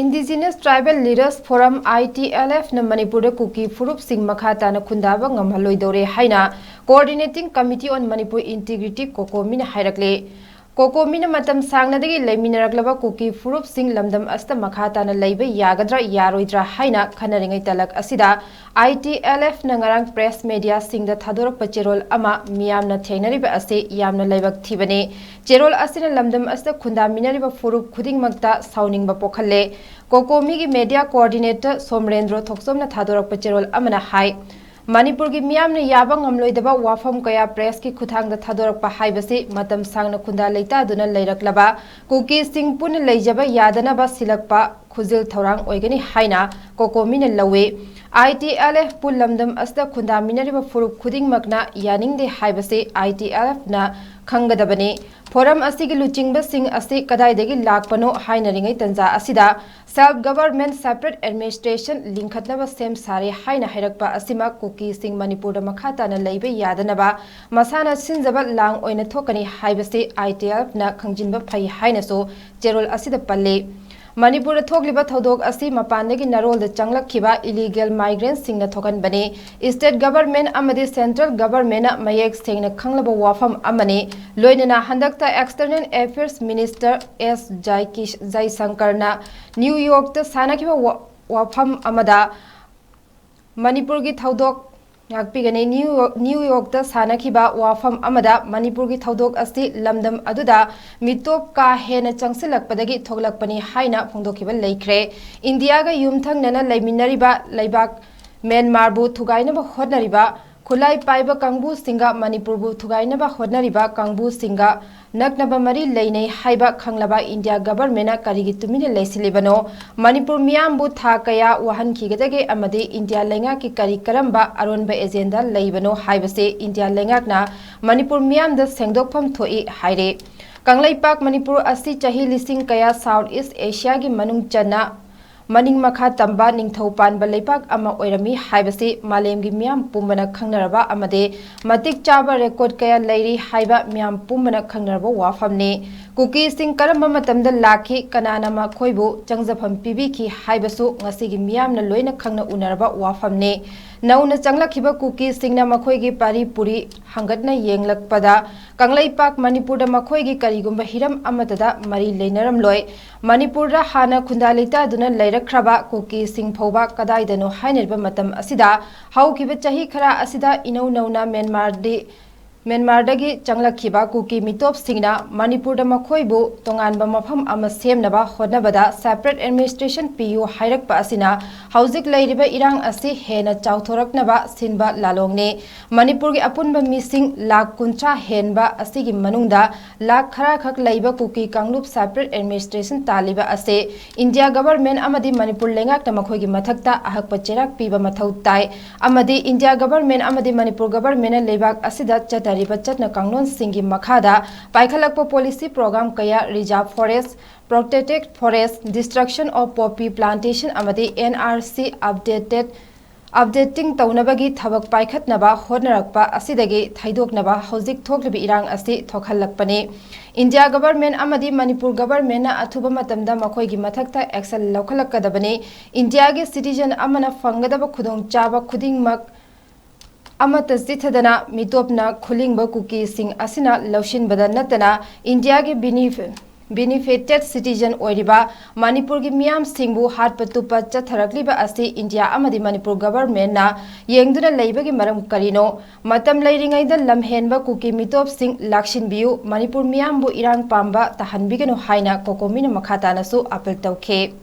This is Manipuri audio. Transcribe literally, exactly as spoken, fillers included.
Indigenous Tribal Leaders Forum, I T L F, ꯅ ꯃꯅꯤꯄꯨꯔꯗ ꯀꯨꯀꯤ ꯐꯨꯔꯨꯞꯁꯤꯡ ꯃꯈꯥ ꯇꯥꯅ ꯈꯨꯟꯗꯥꯕ ꯉꯝꯍꯜꯂꯣꯏꯗꯧꯔꯦ ꯍꯥꯏꯅ Coordinating Committee on Manipur Integrity, COCOMI ꯅ ꯍꯥꯏꯔꯛꯂꯦ꯫ COCOMI ꯅ ꯃꯇꯝ ꯁꯥꯡꯅꯗꯒꯤ ꯂꯩꯃꯤꯟꯅꯔꯛꯂꯕ ꯀꯨꯀꯤ ꯐꯨꯔꯨꯞꯁꯤꯡ ꯂꯝꯗꯝ ꯑꯁꯤꯗ ꯃꯈꯥ ꯇꯥꯅ ꯂꯩꯕ ꯌꯥꯒꯗ꯭ꯔꯥ ꯌꯥꯔꯣꯏꯗ꯭ꯔꯥ ꯍꯥꯏꯅ ꯈꯟꯅꯔꯤꯉꯩ ꯇꯥꯂꯛ ꯑꯁꯤꯗ, I T L F ꯅ ꯉꯔꯥꯡ press media ꯁꯤꯡꯗ ꯊꯥꯗꯣꯔꯛꯄ ꯆꯦꯔꯣꯜ ꯑꯃ ꯃꯤꯌꯥꯝꯅ ꯊꯦꯡꯅꯔꯤꯕ ꯑꯁꯤ ꯌꯥꯝꯅ ꯂꯥꯏꯕꯛ ꯊꯤꯕꯅꯤ꯫ ꯆꯦꯔꯣꯜ ꯑꯁꯤꯅ ꯂꯝꯗꯝ ꯑꯁꯤꯗ ꯈꯨꯟꯗꯥꯃꯤꯟꯅꯔꯤꯕ ꯐꯨꯔꯨꯞ ꯈꯨꯗꯤꯡꯃꯛꯇ ꯁꯥꯎꯅꯤꯡꯕ ꯄꯣꯛꯍꯜꯂꯦ꯫ COCOMI ꯒꯤ media coordinator ꯁꯣꯃꯔꯦꯟꯗ꯭ꯔꯣ ꯊꯣꯛꯆꯣꯝꯅ ꯊꯥꯗꯣꯔꯛꯄ ꯆꯦꯔꯣꯜ ꯑꯃꯅ ꯍꯥꯏ, ꯃꯅꯤꯄꯨꯔꯒꯤ ꯃꯤꯌꯥꯝꯅ ꯌꯥꯕ ꯉꯝꯂꯣꯏꯗꯕ ꯋꯥꯐꯝ ꯀꯌꯥ press ꯀꯤ ꯈꯨꯠꯊꯥꯡꯗ ꯊꯥꯗꯣꯔꯛꯄ ꯍꯥꯏꯕꯁꯤ ꯃꯇꯝ ꯁꯥꯡꯅ ꯈꯨꯟꯗꯥ ꯂꯩꯇꯥꯗꯨꯅ ꯂꯩꯔꯛꯂꯕ ꯀꯨꯀꯤꯁꯤꯡ ꯄꯨꯟꯅ ꯂꯩꯖꯕ ꯌꯥꯗꯅꯕ ꯁꯤꯜꯂꯛꯄ ꯈꯨꯖꯤꯜ ꯊꯧꯔꯥꯡ ꯑꯣꯏꯒꯅꯤ ꯍꯥꯏꯅ COCOMI ꯅ ꯂꯧꯏ꯫ I T L F ꯄꯨ ꯂꯝꯗꯝ ꯑꯁꯤꯗ ꯈꯨꯟꯗꯥꯃꯤꯟꯅꯔꯤꯕ ꯐꯨꯔꯨꯞ ꯈꯨꯗꯤꯡꯃꯛꯅ ꯌꯥꯅꯤꯡꯗꯦ ꯍꯥꯏꯕꯁꯤ I T L F ꯅ ꯈꯪꯒꯗꯕꯅꯤ꯫ Forum ꯑꯁꯤꯒꯤ ꯂꯨꯆꯤꯡꯕꯁꯤꯡ ꯑꯁꯤ ꯀꯗꯥꯏꯗꯒꯤ ꯂꯥꯛꯄꯅꯣ ꯍꯥꯏꯅꯔꯤꯉꯩ ꯇꯟꯖꯥ ꯑꯁꯤꯗ, self government, separate administration ꯂꯤꯡꯈꯠꯅꯕ ꯁꯦꯝ ꯁꯥꯔꯦ ꯍꯥꯏꯅ ꯍꯥꯏꯔꯛꯄ ꯑꯁꯤꯃꯛ ꯀꯨꯀꯤꯁꯤꯡ ꯃꯅꯤꯄꯨꯔꯗ ꯃꯈꯥ ꯇꯥꯅ ꯂꯩꯕ ꯌꯥꯗꯅꯕ ꯃꯁꯥꯅ ꯁꯤꯟꯖꯕ ꯂꯥꯡ ꯑꯣꯏꯅ ꯊꯣꯛꯀꯅꯤ ꯍꯥꯏꯕꯁꯤ I T L F ꯅ ꯈꯪꯖꯤꯟꯕ ꯐꯩ ꯍꯥꯏꯅꯁꯨ ꯆꯦꯔꯣꯜ ꯑꯁꯤꯗ ꯄꯜꯂꯤ꯫ ꯃꯅꯤꯄꯨꯔꯗ ꯊꯣꯛꯂꯤꯕ ꯊꯧꯗꯣꯛ ꯑꯁꯤ ꯃꯄꯥꯟꯗꯒꯤ ꯅꯔꯣꯜꯗ ꯆꯪꯂꯛꯈꯤꯕ illegal migrant ꯁꯤꯡꯅ ꯊꯣꯛꯍꯟꯕꯅꯤ꯫ State government ꯑꯃꯗꯤ central government ꯅ ꯃꯌꯦꯛ ꯁꯦꯡꯅ ꯈꯪꯂꯕ ꯋꯥꯐꯝ ꯑꯃꯅꯤ꯫ ꯂꯣꯏꯅꯅ ꯍꯟꯗꯛꯇ External Affairs Minister S ꯖꯥꯏꯀꯤꯁ-, ꯖꯥꯏꯁꯪꯀꯔꯅ ꯅ꯭ꯌꯨ ꯌꯣꯔꯛꯇ ꯁꯥꯟꯅꯈꯤꯕ ꯋꯥ-, ꯋꯥꯐꯝ ꯑꯃꯗ ꯃꯅꯤꯄꯨꯔꯒꯤ ꯊꯧꯗꯣꯛ, ꯉꯥꯛꯄꯤꯒꯅꯤ, ꯅ꯭ꯌꯨ ꯌꯣꯔꯛ, ꯅ꯭ꯌꯨ ꯌꯣꯔꯛꯇ ꯁꯥꯟꯅꯈꯤꯕ ꯋꯥꯐꯝ ꯑꯃꯗ ꯃꯅꯤꯄꯨꯔꯒꯤ ꯊꯧꯗꯣꯛ ꯑꯁꯤ ꯂꯝꯗꯝ ꯑꯗꯨꯗ ꯃꯤꯇꯣꯞ ꯀꯥ ꯍꯦꯟꯅ ꯆꯪꯁꯤꯜꯂꯛꯄꯗꯒꯤ ꯊꯣꯛꯂꯛꯄꯅꯤ ꯍꯥꯏꯅ ꯐꯣꯡꯗꯣꯛꯈꯤꯕ ꯂꯩꯈ꯭ꯔꯦ꯫ ꯏꯟꯗꯤꯌꯥꯒ ꯌꯨꯝꯊꯪꯅꯅ ꯂꯩꯃꯤꯟꯅꯔꯤꯕ ꯂꯩꯕꯥꯛ ꯃ꯭ꯌꯥꯟꯃꯥꯔꯕꯨ ꯊꯨꯒꯥꯏꯅꯕ ꯍꯣꯠꯅꯔꯤꯕ ꯈꯨꯠꯂꯥꯏ ꯄꯥꯏꯕ ꯀꯥꯡꯕꯨꯁꯤꯡꯒ ꯃꯅꯤꯄꯨꯔꯕꯨ ꯊꯨꯒꯥꯏꯅꯕ ꯍꯣꯠꯅꯔꯤꯕ ꯀꯥꯡꯕꯨꯁꯤꯡꯒ ꯅꯛꯅꯕ ꯃꯔꯤ ꯂꯩꯅꯩ ꯍꯥꯏꯕ ꯈꯪꯂꯕ ꯏꯟꯗꯤꯌꯥ government ꯅ ꯀꯔꯤꯒꯤ ꯇꯨꯃꯤꯟꯅ ꯂꯩꯁꯤꯜꯂꯤꯕꯅꯣ? ꯃꯅꯤꯄꯨꯔ ꯃꯤꯌꯥꯝꯕꯨ ꯊꯥ ꯀꯌꯥ ꯋꯥꯍꯟꯈꯤꯒꯗꯒꯦ ꯑꯃꯗꯤ ꯏꯟꯗꯤꯌꯥ ꯂꯩꯉꯥꯛꯀꯤ ꯀꯔꯤ ꯀꯔꯝꯕ ꯑꯔꯣꯟꯕ agenda ꯂꯩꯕꯅꯣ ꯍꯥꯏꯕꯁꯤ ꯏꯟꯗꯤꯌꯥ ꯂꯩꯉꯥꯛꯅ ꯃꯅꯤꯄꯨꯔ ꯃꯤꯌꯥꯝꯗ ꯁꯦꯡꯗꯣꯛꯐꯝ ꯊꯣꯛꯏ ꯍꯥꯏꯔꯤ꯫ ꯀꯪꯂꯩꯄꯥꯛ ꯃꯅꯤꯄꯨꯔ ꯑꯁꯤ ꯆꯍꯤ ꯂꯤꯁꯤꯡ ꯀꯌꯥ South East Asia ꯒꯤ ꯃꯅꯨꯡ ꯆꯟꯅ ꯃꯅꯤꯡ ꯃꯈꯥ ꯇꯝꯕ ꯅꯤꯡꯊꯧ ꯄꯥꯟꯕ ꯂꯩꯄꯥꯛ ꯑꯃ ꯑꯣꯏꯔꯝꯃꯤ ꯍꯥꯏꯕꯁꯤ ꯃꯥꯂꯦꯝꯒꯤ ꯃꯤꯌꯥꯝ ꯄꯨꯝꯕꯅ ꯈꯪꯅꯔꯕ ꯑꯃꯗꯤ ꯃꯇꯤꯛ ꯆꯥꯕ record ꯀꯌꯥ ꯂꯩꯔꯤ ꯍꯥꯏꯕ ꯃꯤꯌꯥꯝ ꯄꯨꯝꯕꯅ ꯈꯪꯅꯔꯕ ꯋꯥꯐꯝꯅꯤ꯫ ꯀꯨꯀꯤꯁꯤꯡ ꯀꯔꯝꯕ ꯃꯇꯝꯗ ꯂꯥꯛꯈꯤ, ꯀꯅꯥꯅ ꯃꯈꯣꯏꯕꯨ ꯆꯪꯖꯐꯝ ꯄꯤꯕꯤꯈꯤ ꯍꯥꯏꯕꯁꯨ ꯉꯁꯤꯒꯤ ꯃꯤꯌꯥꯝꯅ ꯂꯣꯏꯅ ꯈꯪꯅ ꯎꯅꯔꯕ ꯋꯥꯐꯝꯅꯤ꯫ ꯅꯧꯅ ꯆꯪꯂꯛꯈꯤꯕ ꯀꯨꯀꯤꯁꯤꯡꯅ ꯃꯈꯣꯏꯒꯤ ꯄꯥꯔꯤ ꯄꯨꯔꯤ ꯍꯪꯒꯠꯅ ꯌꯦꯡꯂꯛꯄꯗ ꯀꯪꯂꯩꯄꯥꯛ ꯃꯅꯤꯄꯨꯔꯗ ꯃꯈꯣꯏꯒꯤ ꯀꯔꯤꯒꯨꯝꯕ ꯍꯤꯔꯝ ꯑꯃꯠꯇꯗ ꯃꯔꯤ ꯂꯩꯅꯔꯝꯂꯣꯏ꯫ ꯃꯅꯤꯄꯨꯔꯗ ꯍꯥꯟꯅ ꯈꯨꯟꯗꯥ ꯂꯩꯇꯥꯗꯨꯅ ꯂꯩꯔꯛꯈ꯭ꯔꯕ ꯀꯨꯀꯤꯁꯤꯡ ꯐꯥꯎꯕ ꯀꯗꯥꯏꯗꯅꯣ ꯍꯥꯏꯅꯔꯤꯕ ꯃꯇꯝ ꯑꯁꯤꯗ ꯍꯧꯈꯤꯕ ꯆꯍꯤ ꯈꯔ ꯑꯁꯤꯗ ꯏꯅꯧ ꯅꯧꯅ ꯃ꯭ꯌꯥꯟꯃꯥꯔꯗꯤ ꯃ꯭ꯌꯥꯟꯃꯥꯔꯗꯒꯤ ꯆꯪꯂꯛꯈꯤꯕ ꯀꯨꯀꯤ ꯃꯤꯇꯣꯞꯁꯤꯡꯅ ꯃꯅꯤꯄꯨꯔꯗ ꯃꯈꯣꯏꯕꯨ ꯇꯣꯉꯥꯟꯕ ꯃꯐꯝ ꯑꯃ ꯁꯦꯝꯅꯕ ꯍꯣꯠꯅꯕꯗ separate administration ꯄꯤꯌꯨ ꯍꯥꯏꯔꯛꯄ ꯑꯁꯤꯅ ꯍꯧꯖꯤꯛ ꯂꯩꯔꯤꯕ ꯏꯔꯥꯡ ꯑꯁꯤ ꯍꯦꯟꯅ ꯆꯥꯎꯊꯣꯔꯛꯅꯕ ꯁꯤꯟꯕ ꯂꯥꯂꯣꯡꯅꯤ꯫ ꯃꯅꯤꯄꯨꯔꯒꯤ ꯑꯄꯨꯟꯕ ꯃꯤꯁꯤꯡ ꯂꯥꯈ ꯀꯨꯟꯊ꯭ꯔꯥ ꯍꯦꯟꯕ ꯑꯁꯤꯒꯤ ꯃꯅꯨꯡꯗ ꯂꯥꯈ ꯈꯔꯈꯛ ꯂꯩꯕ ꯀꯨꯀꯤ ꯀꯥꯡꯂꯨꯞ separate administration ꯇꯥꯜꯂꯤꯕ ꯑꯁꯤ ꯏꯟꯗꯤꯌꯥ ꯒꯚꯔꯟꯃꯦꯟꯠ ꯑꯃꯗꯤ ꯃꯅꯤꯄꯨꯔ ꯂꯩꯉꯥꯛꯅ ꯃꯈꯣꯏꯒꯤ ꯃꯊꯛꯇ ꯑꯍꯛꯄ ꯆꯩꯔꯥꯛ ꯄꯤꯕ ꯃꯊꯧ ꯇꯥꯏ ꯑꯃꯗꯤ ꯏꯟꯗꯤꯌꯥ ꯒꯚꯔꯟꯃꯦꯟꯠ ꯑꯃꯗꯤ ꯃꯅꯤꯄꯨꯔ ꯒꯚꯔꯟꯃꯦꯟꯠꯅ ꯂꯩꯕꯥꯛ ꯑꯁꯤꯗ ꯆꯠꯅꯔꯤꯕ ꯆꯠꯅ ꯀꯥꯡꯂꯣꯟꯁꯤꯡꯒꯤ ꯃꯈꯥꯗ ꯄꯥꯏꯈꯠꯂꯛꯄ policy program ꯀꯌꯥ, reserve forest, protected forest, destruction of poppy plantation ꯑꯃꯗꯤ N R C updated, updating ꯇꯧꯅꯕꯒꯤ ꯊꯕꯛ ꯄꯥꯏꯈꯠꯅꯕ ꯍꯣꯠꯅꯔꯛꯄ ꯑꯁꯤꯗꯒꯤ ꯊꯩꯗꯣꯛꯅꯕ ꯍꯧꯖꯤꯛ ꯊꯣꯛꯂꯤꯕ ꯏꯔꯥꯡ ꯑꯁꯤ ꯊꯣꯛꯍꯜꯂꯛꯄꯅꯤ꯫ ꯏꯟꯗꯤꯌꯥ ꯒꯚꯔꯟꯃꯦꯟꯠ ꯑꯃꯗꯤ ꯃꯅꯤꯄꯨꯔ ꯒꯚꯔꯟꯃꯦꯟꯠꯅ ꯑꯊꯨꯕ ꯃꯇꯝꯗ ꯃꯈꯣꯏꯒꯤ ꯃꯊꯛꯇ action ꯂꯧꯈꯠꯂꯛꯀꯗꯕꯅꯤ꯫ ꯏꯟꯗꯤꯌꯥꯒꯤ citizen ꯑꯃꯅ ꯐꯪꯒꯗꯕ ꯈꯨꯗꯣꯡꯆꯥꯕ ꯈꯨꯗꯤꯡꯃꯛ ꯑꯃꯠꯇ ꯆꯤꯠꯊꯗꯅ ꯃꯤꯇꯣꯞꯅ ꯈꯨꯂꯤꯡꯕ ꯀꯨꯀꯤꯁꯤꯡ ꯑꯁꯤꯅ ꯂꯧꯁꯤꯟꯕꯗ ꯅꯠꯇꯅ ꯏꯟꯗꯤꯌꯥꯒꯤ benef-, benefited citizen ꯑꯣꯏꯔꯤꯕ ꯃꯅꯤꯄꯨꯔꯒꯤ ꯃꯤꯌꯥꯝꯁꯤꯡꯕꯨ ꯍꯥꯠꯄ ꯇꯨꯞꯄ ꯆꯠꯊꯔꯛꯂꯤꯕ ꯑꯁꯤ ꯏꯟꯗꯤꯌꯥ ꯑꯃꯗꯤ ꯃꯅꯤꯄꯨꯔ ꯒꯚꯔꯟꯃꯦꯟꯠꯅ ꯌꯦꯡꯗꯨꯅ ꯂꯩꯕꯒꯤ ꯃꯔꯝ ꯀꯔꯤꯅꯣ? ꯃꯇꯝ ꯂꯩꯔꯤꯉꯩꯗ ꯂꯝꯍꯦꯟꯕ ꯀꯨꯀꯤ ꯃꯤꯇꯣꯞꯁꯤꯡ ꯂꯥꯛꯁꯤꯟꯕꯤꯌꯨ, ꯃꯅꯤꯄꯨꯔ ꯃꯤꯌꯥꯝꯕꯨ ꯏꯔꯥꯡ ꯄꯥꯝꯕ ꯇꯥꯍꯟꯕꯤꯒꯅꯨ ꯍꯥꯏꯅ ꯀꯣꯀꯣꯃꯤꯅ ꯃꯈꯥ ꯇꯥꯅꯁꯨ appeal ꯇꯧꯈꯤ꯫